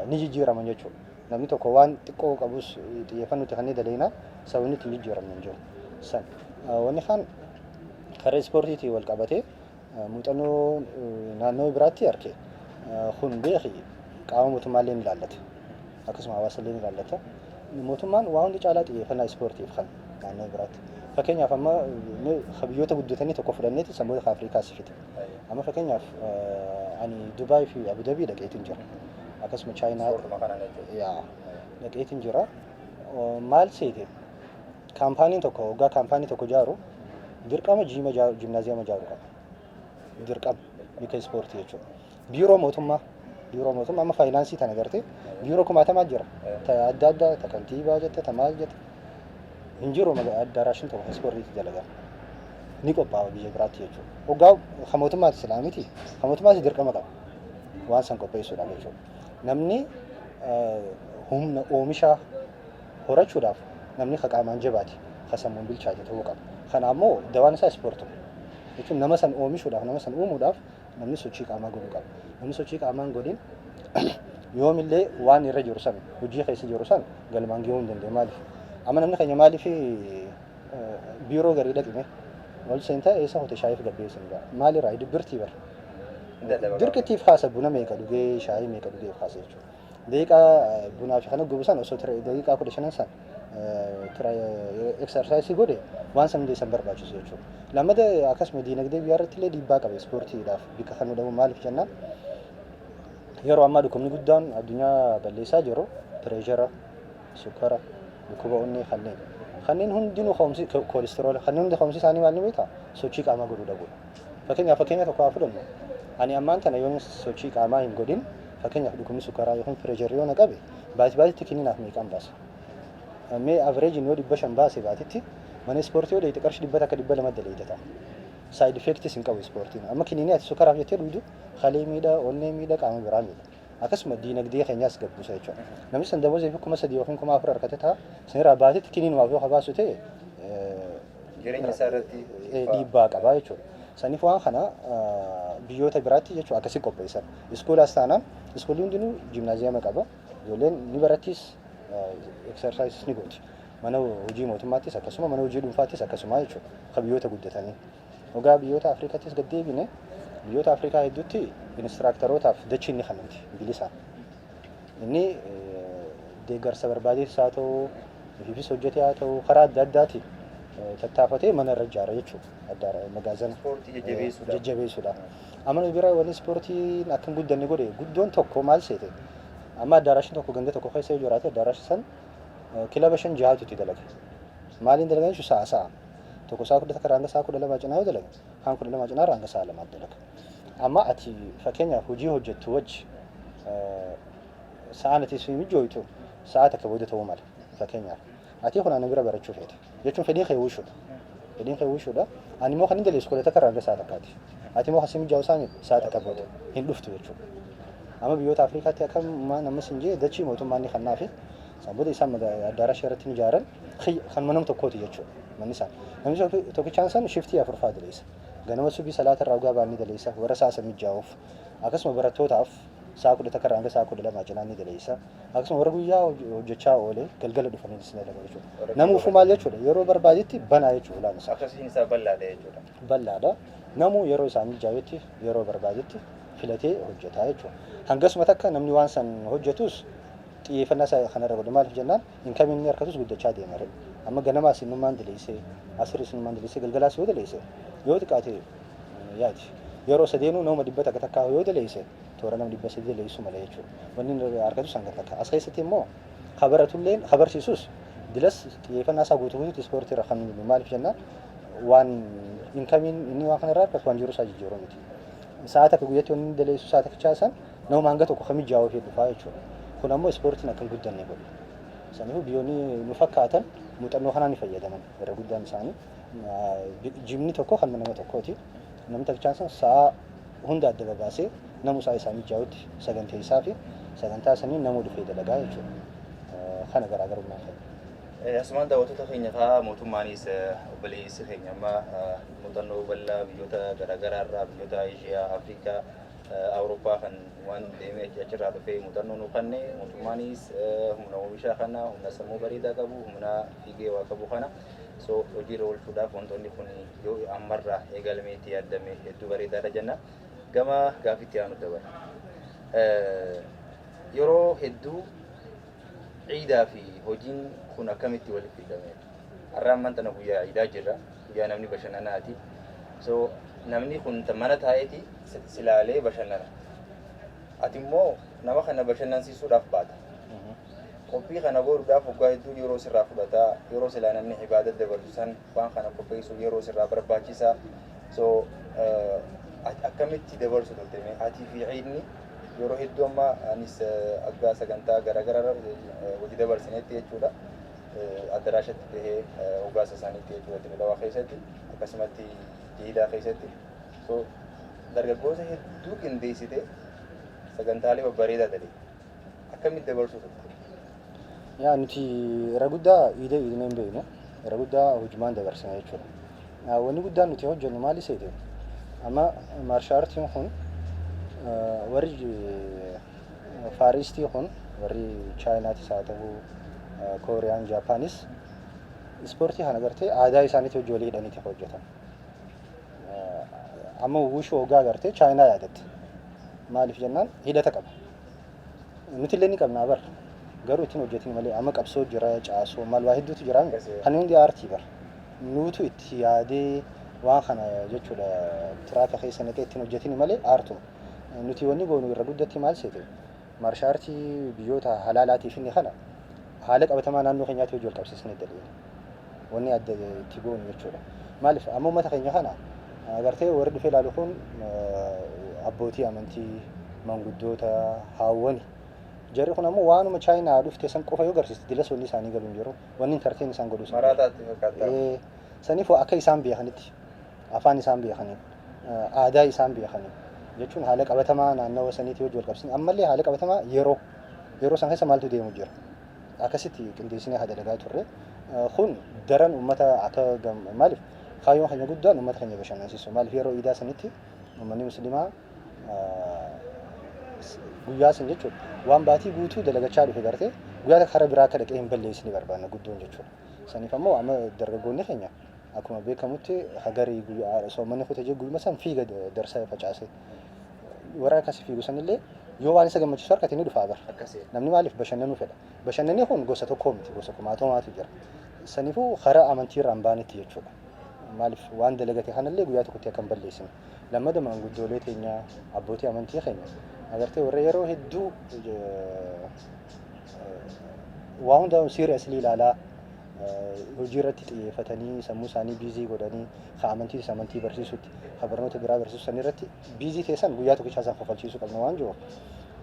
ni jijjiiraman jechuudha. Namni tokko waan xiqqoo qabus xiyyeeffannootti kan inni dalaginaa sababni ittiin jijjiiramne hin jiru. San wanni kaan karaa ispoortiitiin wal qabatee muuxannoo naannoo biraatti arge kun beeki qaama mootummaallee ni ilaallata. Akkasuma hawaasa illee ni ilaallata. Mootummaan waa hundi caalaa xiyyeeffannaa ispoortiif kan naannoo biraatti. Fakkeenyaaf amma biyyoota guddatanii tokko fudhanneeti sammuu Afrikaas fide. Amma fakkeenyaaf ani Dubaay fi Abu Dhabii dhaqeetiin jira. Akkasuma Chaayinaa yaa dhaqeetiin jira. Maal seete, kaampaaniin tokko waggaa kaampaanii tokko ijaaru dirqama jiima gymnasium ijaaruu qaba. Dirqama bika ispoortii jechuudha. Biiroo mootummaa amma faayinaansii tana gartee biiroo kumaatamaa jira. Ta adda addaa, ta kantiibaa jette, ta maal jette, hin jiru addaraashin tokko ispoortiitti dalagaa. Ni qophaa'a biyya biraatti jechuudha. Waggaa kan mootummaati silaa miti, kan mootummaati dirqama qaba. Waan san qopheessuudhaaf jechuudha. Namni humna oomishaa horachuudhaaf namni ka qaamaan jabaate, ka sammuun bilchaate ta'uu qaba. Kana ammoo dawaan isaa ispoortuma. Jechuun nama san oomishuudhaaf, nama san uumuudhaaf namni sochii qaamaa godhuu qaba. Namni sochii qaamaa hin godhin yoomillee waan irra jiru san, hojii keessa jiru san galmaan gahuu hin danda'u. Maaliif? Amma namni keenya maaliif biiroo garii dhaqime ol seentaa eessa hote shaayiif gabbeessan jaa. Maalirraa dibbirtii bara. Dirqittiif kaasa, buna meeqa dhugee, shaayii meeqa dhugee kaasa jechuudha. Daqiiqaa bunaa fi kana gubu san osoo daqiiqaa 15 san exercise godhe waan san hundi isan barbaachisu jechuudha. Lammata akkasuma diinagdee biyyaa irratti illee dhiibbaa qaba ispoortiidhaaf bikka kan dhabu. Maaliif jennaan, yeroo ammaa dhukkubni guddaan addunyaa balleessaa jiru pressure, sukkara, dhukkuba onnee, kanneen hundinuu ka'umsi cholesterol, kanneen hundi ka'umsi isaanii maal ni beektaa? Sochii qaamaa godhuu dhabuudha. Fakkeenyaaf fakkeenya tokko haa fudhannu. Ani ammaan tana yoon sochii qaamaa hin godhin, fakkeenyaaf dhukkubni sukkaraa yookiin pressure yoo na qabe, baati baatitti kininaaf meeqan baasa? Mee average yoo 500 baase baatitti, mana ispoortii yoo dheeyte qarshii 100, 200 daleeyte ta'a. Side effectis hin qabu ispoortiin. Amma kiniinii ati sukkaraaf jettee dhugdu kalee miidha, onnee miidha, qaama biraa miidha. Akkasuma diinagdee keenyaas gabbuusa jechuudha. Namni san damooza fi 3000 yookiin 4000 harkate ta'a. Sanirraa baatitti kiniinumaaf yoo habaasu ta'e jireenya isaa irratti dhiibbaa qabaa jechuudha. Saniif waan kana biyyoota biraatti jechuudha akkasii qopheessan. Iskoolaas taanaan iskoolli hundinuu gymnasium qaba. Ijoolleen ni barattis, exercise ni gooti. Mana hojii mootummaattis akkasuma, mana hojii dhuunfaattis akkasuma jechuudha. Kan biyyoota guddatanii. Ogaa biyyoota Afrikaattis gad deebine, biyyoota Afrikaa hedduutti instructorootaaf dachiin ni kennamti bilisaan. Inni deeggarsa barbaadees haa ta'u, ofiifis hojjetee haa ta'u, karaa adda addaatiin tattaafatee mana irra ijaara jechuudha. Adda magaazana. Ispoortii jajjabeessuudhaaf. Jajjabeessuudhaaf. Amma nu bira wanni ispoortiin akka hin guddanne godhe guddoon tokko maal seete? Amma addaaraashin tokko ganda tokko keessa yoo jiraate, addaaraashin san kilaba shan jahaatu itti dalaga. Maaliin dalagan jechuun sa'a sa'a. Tokko sa'a 11 irraa hanga sa'a 12 cinaa yoo dalaga, kaan 12 cinaa irraa hanga sa'a 2 dalaga. Amma ati fakkeenyaaf hojii hojjettu wajji sa'aan ati si mijooytu sa'a takka booda ta'uu mala fakkeenyaaf. Ati kun ana bira barachuu feete. Jechuun fedhiin kee wushuudha. Fedhiin kee wushuudha. Ani immoo kan hin daleessu 11 irraa hanga sa'a takkaati. Ati immoo kan si mijaa'u sa'a takka booda hin dhuftu jechuudha. Amma biyyoota Afrikaatti akka namni sin jee dachii mootummaan ni kennaafi. Isaan booda isaan addaaraasha irratti ni ijaaran, kan mana tokkooti jechuudha manni isaan. Namni tokkichaan san shiftii afurfaa daleessa. Ganama subii salaata irraa ugaa ba'an ni daleessa warra sa'a san mijaa'uuf. Akkasuma barattootaaf sa'a 11 irraa hanga sa'a 12 cinaa ni daleessa. Akkasuma warra guyyaa hojjechaa oolee galgala dhufaniinis ni dalaga jechuudha. Namuufuu maal jechuudha, yeroo barbaadetti banaa jechuudha ulaan isaa. Akkasiin isaa bal'aadha jechuudha. Bal'aadha. Namuu yeroo isaa mijaa'etti, yeroo barbaadetti filatee hojjetaa jechuudha. Hangasuma takka namni waan san hojjetus xiyyeeffannaa isaa kanarra godhe. Maaliif jennaan, income inni harkatus guddachaa deema. Amma ganamaa sinummaan daleessee, asirii sinummaan daleessee, galgalaas yoo daleesse, yoo xiqqaate yaadi. Yeroo sadeenuu nama 100 takkaa yoo daleesse, toora nama 300 daleessuu mala jechuudha. Wanni inni harkatus hanga takka. As keessatti immoo kabaratulleen kabarsiisus dilas xiyyeeffannaa isaa guutuu guutuutti ispoortii irra kan hin. Maaliif jennaan, waan incomeiin inni waan kanarraa harkatu waan jiru isaa jijjiiruu miti. Sa'a takka guyyatti wanni inni daleessu sa'a takkichaa san nama hanga tokko kan mijaa'uu fi dhufaa jechuudha. Kun ammoo ispoortiin akka hin guddanne godhe. Saniifuu biyyoonni nu fakkaatan muuxannoo kanaan ni fayyadaman irra guddaan isaanii. Gymni tokko kan nama tokkooti. Namni takkichaan san sa'a hunda adda babaasee namu isaa isaa mijaa'utti saganteessaa fi sagantaa sanii namuu dhufee dalagaa jechuudha. Kana garaagarummaa keenya. Asumaan daawwattoota keenya kaa mootummaanis obboleessi keenya amma muuxannoo bal'aa biyyoota garaagaraa irraa, biyyoota Eeshiyaa, Afrikaa, Awurooppaa kan waan deemee achirraa dhufee muuxannoo nu kenne, mootummaanis humna oomishaa kana, humna sammuu bareedaa qabu, humna fiigee waa qabu kana so hojiirra oolchuudhaaf wantoonni kun yoo ammarraa eegalamee itti yaadame hedduu bareedaadha jenna. Gama gaaffiitti aanu dabala. Yeroo hedduu Ciidaa fi hojiin kun akkamitti walitti hidhame? Har'a ammaan tana guyyaa ciidaa jirra. Guyyaa namni bashannanaati. So namni kun mana taa'eeti silaalee bashannana. Ati immoo nama kana bashannansiisuudhaaf baata. Qophii kana godhuudhaaf waggaa hedduu yeroo sirraa fudhataa, yeroo silaa namni ibaada dabarsu san waan kana qopheessuuf yeroo sirraa barbaachisaa. So akkamitti dabarsu turte mee? Atii fi ciidni yeroo hedduu amma anis akka sagantaa garaagaraa hojii dabarsinetti jechuudha. Addaraashatti bahee hoggaasa isaaniitti jechuudha Dirredawaa keessatti akkasumatti Jihidaa keessatti. So dargaggoota hedduu qindeessite sagantaalee babbareedaa dalagde. Akkamitti dabarsuu turte? Yaa, nuti irra guddaa iida iidnee hin beeknu. Irra guddaa hojumaan dabarsina jechuudha. Wanni guddaan nuti hojjennu maali seete? Amma martial artiin kun warri Far Eastii kun, warri Chaayinaatis haa ta'u, Kooriyaan, Jaapaanis ispoortii kana gartee aadaa isaaniitti hojii walii hidhaniiti hojjetan. Amma wushuu hoggaa agartee Chaayinaa yaadatte. Maaliif jennaan hidhata qaba. Nuti illee ni qabna bar. Garuu ittiin hojjetin malee amma qabsoo jira, caasoo maal waa hedduutu jira. Kan hundi aartii bar. Nuutu itti yaadee waan kana jechuudha tiraaka keessa naqee ittiin hojjetin malee aartuma. Nuti wanni goonu irra guddatti maal seete? Martial artii biyyoota halaalaatiif inni kana haala qabatamaa naannoo keenyaatti hojii wal qabsiisnee dalagna. Wanni adda itti goonu jechuudha. Maaliif amma uummata keenya kana agartee warri dhufee ilaalu kun abbootii amantii, manguddoota, haawwani. Jarri kun ammoo waanuma Chaayinaa dhufte san qofa yoo agarsiiste dilas wanni isaanii galu hin jiru. Wanni entertain isaan godhu san. Maraataatti fakkaata. Saniif akka isaan beekanitti, afaan isaan beekaniin, aadaa isaan beekaniin jechuun haala qabatamaa naannawa saniitii hojii wal qabsiisne ammallee haala qabatamaa yeroo san keessa maaltu deemu jira. Akkasitti qindeessinee haa dalagaa turre. Kun daran uummata akka maaliif kaayyoon keenya guddaan uummata keenya bashannansiisu. Maaliif yeroo iidaa sanitti uummanni musliimaa guyyaa san jechuudha waan baatii guutuu dalagachaa dhufe gartee guyyaa takka karaa biraa akka dhaqee hin balleessine barbaanna guddoon jechuudha. Saniif ammoo amma dargaggoonni keenya akkuma beekamutti hagarii guyyaa soommanni kutee jiru guyyuma san fiiga darsa facaasee. Warra akkasii fiigu sanillee yoo waan isa gammachiisu harkate ni dhufa bara. Namni maaliif bashannanuu fedha. Bashannanni kun gosa tokkoo miti, gosa kumaatamaatu jira. Saniifuu karaa amantii irraa hin baanetti jechuudha. Maaliif waan dalagate kanallee guyyaa tokkotti akka hin balleessine. Lammada maanguddoolee teenya, abbootii amantii keenya agartee warra yeroo hedduu waa hunda seriously ilaalaa hojii irratti xiyyeeffatanii sammuu isaanii busy godhanii ka amantiis amantii barsiisutti ka barnoota biraa barsiisu san irratti busy teessan guyyaa tokkichaa isaan kofalchiisuu qabna waan jiruuf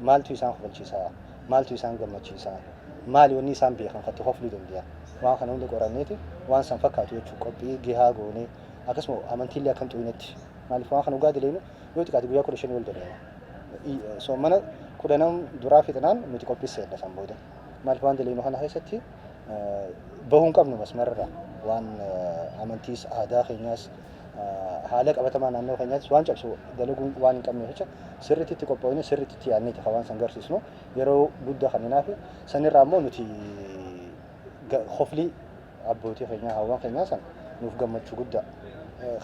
maaltu isaan kofalchiisaa, maaltu isaan gammachiisaa, maali wanni isaan beekan katti kofluu danda'an, waan kana hunda qoranneeti waan san fakkaatu jechuun qophii gahaa goonee akkasuma amantiillee akka hin xuyinetti. Maaliif waan kana dhugaa daleenu yoo xiqqaate guyyaa 15 ol daleena. Soomana 10 duraa fixnaan nuti qophii seenna san booda. Maaliif waan daleenu kana keessatti bahuu hin qabnu masmarra waan amantiis aadaa keenyaas haala qabatamaa naannoo keenyaattis waan cabsu dalaguun waan hin qabneef jecha sirriitti itti qophoofne, sirriitti itti yaadneeti kan waan san garsiisnu. Yeroo guddaa kan fi sanirraa immoo nuti koflii abbootii keenyaa, hawwan keenyaa san nuuf gammachuu guddaa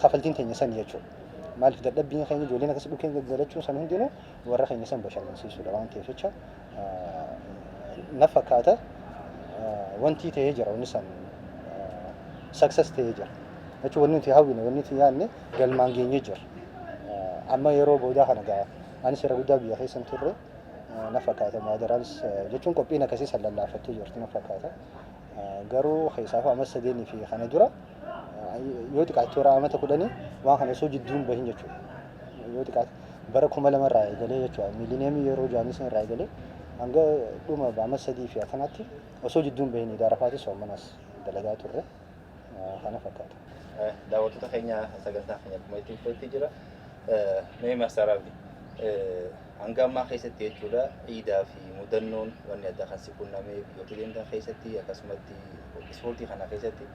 kafaltiin teenya sani jechuudha. Maaliif dadhabbiin keenya ijoolleen akkas dhukeen gaggalachuun san hundinuu warra keenya san bashannansiisuudha waan ta'eef jecha na fakkaata wanti ta'ee jira, wanni san success ta'ee jira. Jechuun wanni nuti hawwine, wanni nuti yaadne galmaan geenyee jira. Amma yeroo boodaa kana gaa anis yeroo guddaa biyya keessa hin turre na fakkaata, maadaraanis jechuun qophiin akkasii san lallaafattee jirti na fakkaata. Garuu keessaafuu amma sadeenii fi kana dura yoo xiqqaate toora amata 10 waan kana osoo jidduun bahin jechuudha. Yoo xiqqaate bara 2000 irraa eegalee jechuudha. Miilineemii yeroo jaanii san irraa eegalee hanga dhuma amma sadii fi akkanatti osoo jidduun bahin idaa rafaatis soommanas dalagaa turre kana fakkaata. Daawwattoota keenya, sagantaa keenya akkuma itti fufetti jira. Mee Master Abdi, hanga ammaa keessatti jechuudha iidaa fi mudannoon wanni adda kan si qunnamee biyyoota deemtan keessatti akkasumatti ispoortii kana keessatti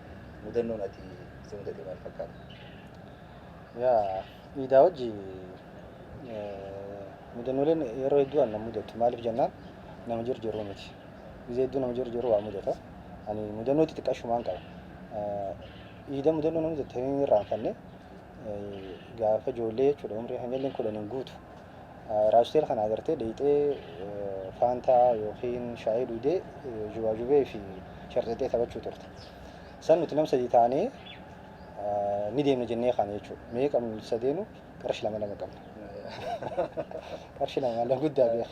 mudannoon ati si mudate maal fakkaata? Yaa, iidaa hojii mudannooleen yeroo hedduu an na mudatu. Maaliif jennaan nama jirjiru miti. Gizee hedduu nama jirjiru waa mudata. Ani mudannoo xixiqqashumaan qaba. Iida mudannoo na mudate hin irraanfanne gaafa ijoollee jechuudha, umrii keenya illee 10 hin guutu. Raastel kana agartee dheeyxee faantaa yookiin shaayii dhugdee jubaajubee fi sharxaxee taphachuu turte. San nuti nam sadii taanee ni deemna jennee kaane jechuudha. Mee qabnu sadeenu qarshii lama lama qabna. Qarshii lama maallaqa guddaa beeka.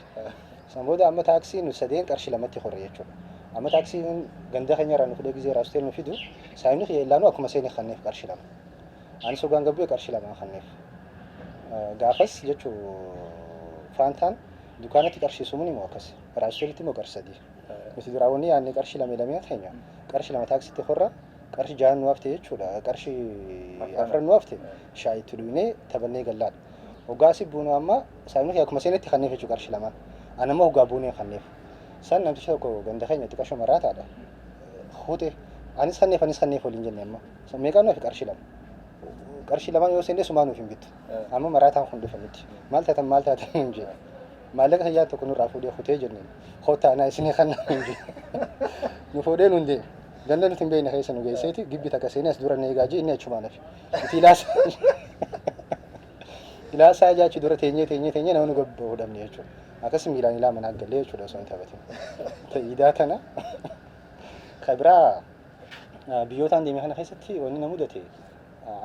San booda amma taaksii nu sadeen qarshii lamatti horre jechuudha. Amma taaksiin ganda keenya irraa nu fudhee gizee Raastel nu fidu saayimni kiyya illaanuu akkuma seene kanneef qarshii lama. Anis hoggaan gabbu'e qarshii lamaan kanneef. Gaafas jechuu faantaan dukaanatti qarshii sumuun immoo akkas. Raastelitti immoo qarshii sadii. Nuti duraa wanni yaadne qarshii lame lameen keenya qarshii lama taaksitti horra qarshii jahan nu hafte jechuudha. Qarshii afran nu hafte shaayitti dhugnee taphannee gallaadha. Hoggaa asii buunu amma saayimni kiyya akkuma seenetti kanneef jechuudha qarshii lamaan. Ani ammoo hoggaa buunee kanneef. San namtichi tokko ganda keenya xiqqasho maraataadha. Hute anis kanneef anis kanneef waliin jenne amma. Meeqaan nu hafe qarshii lama. Qarshii lamaan yoo seenne sumaa nuuf hin bittu. Amma maraataan kun dhufe nutti. Maal taatan maal taatan nuun jedhe. Maallaqa kiyyaa tokko nurraa fuudhee kutee jenneen. Kottaa anaa isinii kan nuun jedhe. Nu fuudhee nuun deeme. Ganda nuti hin beekne keessa nu geesseeti gibbi takka seenee as dura na eegaa jee inni achumaan hafe. Nuti ilaasaa jaachi dura teenyee teenyee teenyee nama nu gabba'u dhabne jechuudha. Akkas miilaan ilaa manaa galee jechuudha osoo hin taphatin. Idaa tana kabiraa biyyootaan deeme kana keessatti wanni na mudate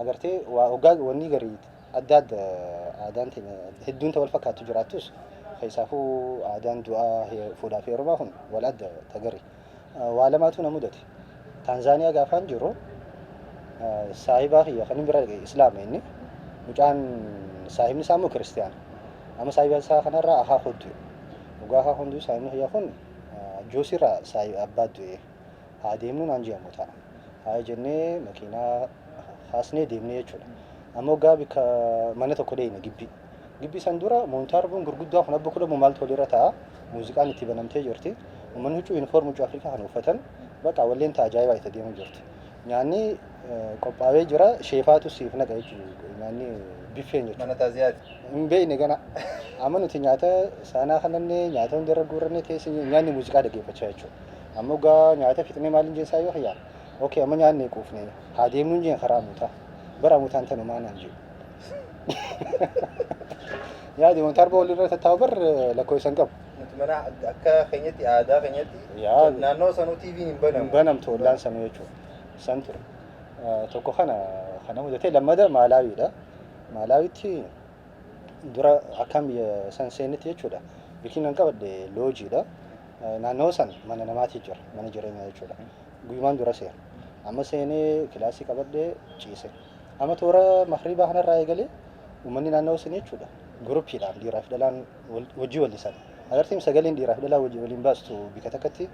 agartee waa hoggaa wanni garii adda adda aadaan teenya hedduun ta wal fakkaattu jiraattus keessaafuu aadaan du'aa fuudhaa fi heerumaa kun wal adda ta gari. Waa lamaatu na mudate. Taanzaaniyaa gaafaan jiru saahibaa kiyya kan inni bira dhaqe Islaama inni mucaan saahibni isaa immoo Kiristiyaana. Amma saahiba isaa kanarraa akaakuu du'e. Dhugaa akaakuun du'e saahibni kiyya kun Joosirraa abbaa du'e. Haa deemnu naan jedhamu ta'a. Haa jennee makiinaa kaasnee deemnee jechuudha. Amma hoggaa bikka mana tokko dheeyne gibbii. Gibbii san dura moontaarboon gurguddaa kun abba kudhamu maaltu walirra ta'a. Muuziqaan itti banamtee jirti. Uummanni huccuu yuunifoormii huccuu Afrikaa kan uffatan bakka walleen ta'a ajaa'ibaa itti deemu jirti. Nyaanni qophaa'ee jira sheefaatu siif naqa jechuudha. Nyaanni biffeen jechuudha. Mana taaziyaati. Hin beekne gana. Amma nuti nyaata saanaa kanannee nyaata hundarra guurrannee teessee nyaanni muuziqaa dhaggeeffachaa jechuudha. Amma hoggaa nyaata fixnee maaliin jeen isaa yoo kiyyaa okay amma nyaanne quufne haa deemnuun jeen karaa mutaa. Bara mutaan tanumaa naan jedhu. Yaadi wanta arba walirra tattaa'u bar lakkoofsa hin qabu. Nuti mana akka keenyatti aadaa keenyatti naannoo sanuu TV'n hin banamu. Hin banamtu ollaan sanuu jechuudha. San ture. Tokko kana kana mudatee lammada Maalaawiidha. Maalaawitti dura akkaan biyya san seenetti jechuudha. Bikiin kan qabadhe loojiidha. Naannoo san mana namaati jira mana jireenyaa jechuudha. Guyyumaan dura seena. Amma seenee kilaasii qabadhee ciise. Amma toora makriibaa kanarraa eegalee uummanni naannoo sun jechuudha. Guruppiidhaan dhiiraa fi dhalaan hojii wallisan. Agartiin sagaleen dhiiraa fi dhalaa wajji waliin baastu bika takkatti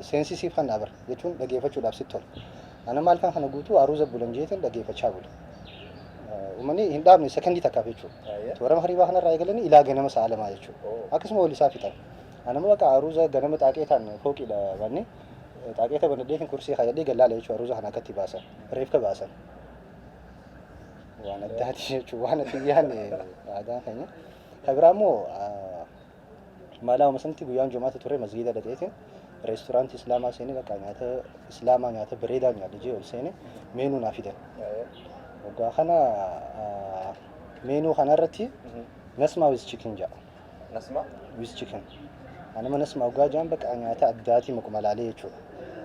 seensisiif kan dhaabara jechuun dhageeffachuudhaaf sitti tola. Ana maal kan kana guutuu aruuza bulan jeetiin dhageeffachaa bula. Uummanni hin dhaabne sekondii takkaaf jechuudha. Toora makriibaa kanarraa eegalanii ilaa ganama sa'a lamaa jechuudha. Akkasuma wallisaa fixan. Anama bakka aruuza ganama xaaqeetaan fooqiidha banne xaaqeeta banadheetiin kursii kaayadhee gallaala jechuudha aruuza kana akkatti baasan reefka baasan. Waan addaati jechuudha waan ati yaadne aadaan keenya. Kan biraa immoo maalaama sanatti guyyaan jumaata ture masgiida dhaqeetiin reesturaantii islaamaa seenee bakka nyaata islaamaa nyaata bareedaa nyaadha jee ol seene meenuu naa fidan. Waggaa kana meenuu kanarratti nasmaa with chicken jedha. Nasma? With chicken. Anama nasma waggaa jaan bakka nyaata addaatii maquma laalee jechuudha.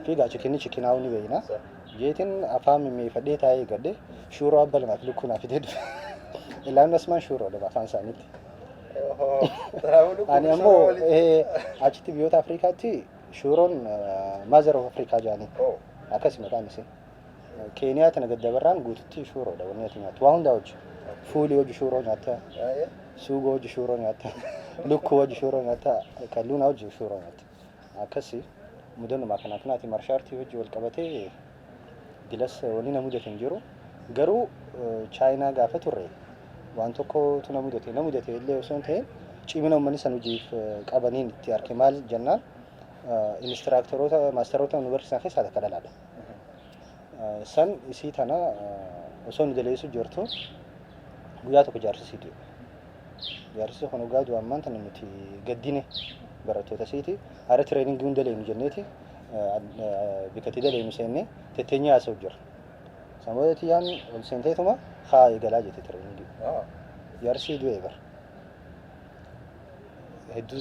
Fiigaa chikinni chikinaa'uu ni beekna. Jeetiin afaan mimmiifadhee taa'ee eeggadhe shuuroo abba lamaaf lukkuu naa fidee dhufe. Illaan nasmaan shuuroodha afaan isaaniitti. Ani ammoo achitti biyyoota Afrikaatti shuuroon mother of Africa jedhanii akkasi maqaan isii. Keeniyaa tana gaddabarraan guututti shuuroodha wanni ati nyaattu. Waa hundaa hojii. Fuulii hojii shuuroo nyaatta. Suugoo hojii shuuroo nyaatta. Lukkuu hojii shuuroo nyaatta. Kalluunaa hojii shuuroo nyaatta. Akkasi mudannuma akkanaa kanaati marshaartii hojii wal qabatee dilas wanni na mudate hin jiru. Garuu Chaayinaa gaafa turre waan tokkotu na mudate. Na mudate illee osoo hin ta'in cimina uummanni san hojiif qabaniin itti arke maal jennaan inistiraaktaroota maastaroota nu barsiisan keessaa takka dhalaadha. San isii tana osoo nu daleessu jirtu guyyaa tokko jaarsi isii du'e. Jaarsi kun hoggaa du'u ammaan tana nuti gaddine barattoota isiiti. Hara tireeningii hunda leenu jenneeti bikka itti daleenu seennee tetteenyee haasa'u jira. San booda tiyyaan ol seenteetuma haa eegalaa jette tireeningii. Jaarsi du'e bara. Hedduu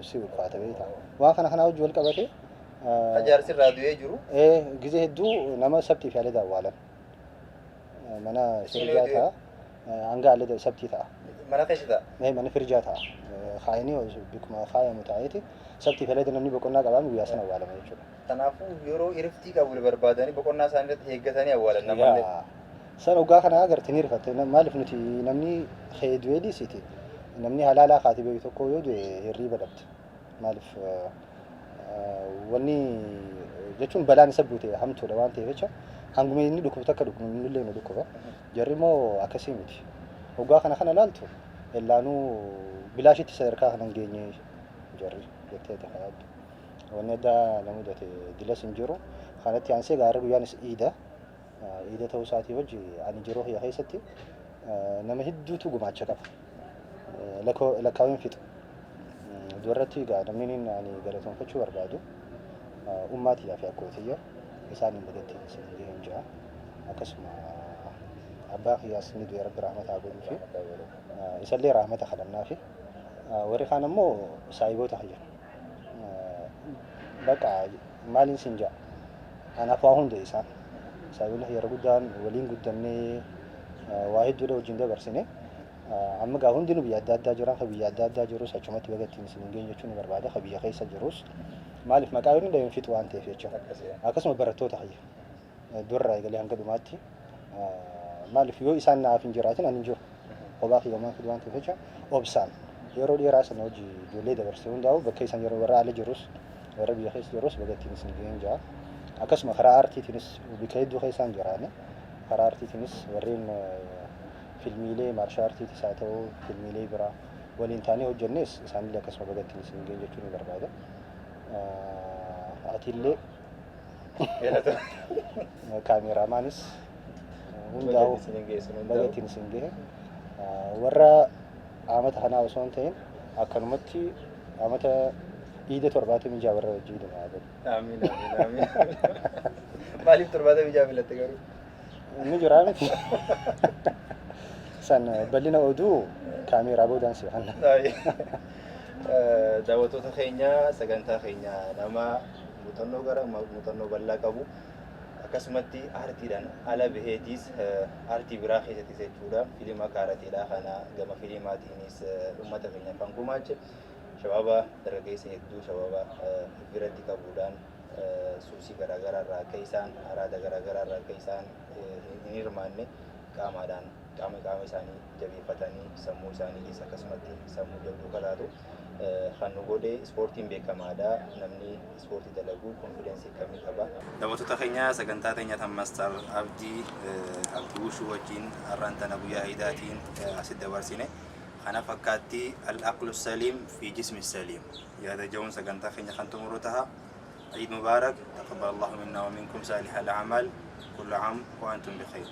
si ulfaata beektaa. Waan kana kanaa wajji wal qabate. Jaarsi irraa du'ee jiru. Gizee hedduu nama sabtii fi alada awwaalan. Mana firjaa ta'a. Hanga alada sabtii ta'a. Mana keessa ta'a. Mana firjaa ta'a. Kaayanii bikkuma kaayamu taa'eeti sabtii fi alada namni boqonnaa qabaan guyyaa sana awwaalama jechuudha. Kanaafuu yeroo iriftii qabu barbaadanii boqonnaa isaanii irratti eeggatanii awwaalan namallee. San hoggaa kana agarte ni rifatte. Maaliif nuti namni kee du'ee dhiisiti namni halaalaa kaate beeku tokko yoo du'e hirriiba dhabde. Maaliif wanni jechuun balaan isa buute hamtuudha waan ta'eef jecha hanguma inni dhukkubu takka dhukkubni illee nu dhukkuba. Jarri immoo akkasii miti. Hoggaa kana kana laaltu ellaanuu bilaashitti sadarkaa kana hin geenye jarri jettee ati yaaddu. Wanni addaa na mudate dilas hin jiru. Kanatti aansee gaara guyyaanis iida. Iida ta'uu isaatii wajji ani jiruu kiyya keessatti nama hedduutu gumaacha qaba. Lakkaaween fixu. Dubarratti egaa namni inni ani galatoonfachuu barbaadu ummaa tiyyaa fi akkoo tiyya isaaniin baga ittiin isin gaheen jira. Akkasuma abbaa kiyyaas ni du'e, Rabbi rahmata haa godhuu fi isallee rahmata kadhannaa fi warri kaan ammoo saahiboota kiyya. Bakka maaliin sin ja'a? Anaaf waa hunda isaan. Saahiboonni kiyya yeroo guddaan waliin guddannee waa hedduudha wajjin dabarsine. Amma gaa hundinuu biyya adda addaa jiran, ka biyya adda addaa jirus achumatti baga ittiin isin hin geenye jechuun ni barbaada. Ka biyya keessa jirus maaliif maqaa yoo hin fixu waan ta'eef jecha. Akkasuma barattoota kiyya durarraa eegalee hanga dhumaatti, maaliif yoo isaan naaf hin jiraatin ani hin jiru. Kophaa kiyya homaan fidu waan ta'eef jecha obsaan yeroo dheeraa sana hojii ijoollee dabarsee hundaa'u bakka isaan yeroo warra ala jirus warra biyya keessa jirus baga ittiin isin gaheen jira. Akkasuma karaa aartiitiinis bakka hedduu keessaan jiraane karaa aartiitiinis warreen filmiilee maarshaa aartiitis haa ta'u filmiilee biraa waliin taanee hojjennes isaanillee akkasuma baga ittiin isin gaheen jechuu ni barbaada. Atillee kaameeraamaanis hundaa'u baga ittiin isin gahe. Warra amata kanaa osoo hin ta'in akkanumatti amata iida 76 warra wajjii iiduma haa godhu. Amiin, amiin, amiin. Maaliif 76 filatte garuu? Inni jiraa miti. San bal'ina oduu kaameeraa boodaan si kanna. Daawwattoota keenya, sagantaa keenya nama muuxannoo gara muuxannoo bal'aa qabu akkasumatti aartiidhaan ala baheetiis aartii biraa keessattis jechuudha filima kaarateedhaa kana gama filimaatiinis uummata keenya kan gumaache shabaaba dargaggeessa hedduu shabaaba biratti qabuudhaan suusii garaagaraa irraa akka isaan araada garaagaraa irraa akka isaan hin hirmaanne qaamaadhaan qaama qaama isaanii jabeeffatanii sammuu isaaniitis akkasumatti sammuu jabduu kalaatu kan nu godhe ispoortiin beekamaadha. Namni ispoortii dalagu confidence akkamii qaba. Daawwattoota keenya, sagantaa teenya tan Master Abdii Abdii Wushuu wajjin har'aan tana guyyaa Iidaatiin asitti dabarsine. Kana fakkaatti العقل السليم في جسم السليم. Yaada ja'uun sagantaa keenya kan xumuru taha. عيد مبارك، تقبل الله منا ومنكم صالح الأعمال، كل عام وأنتم بخير.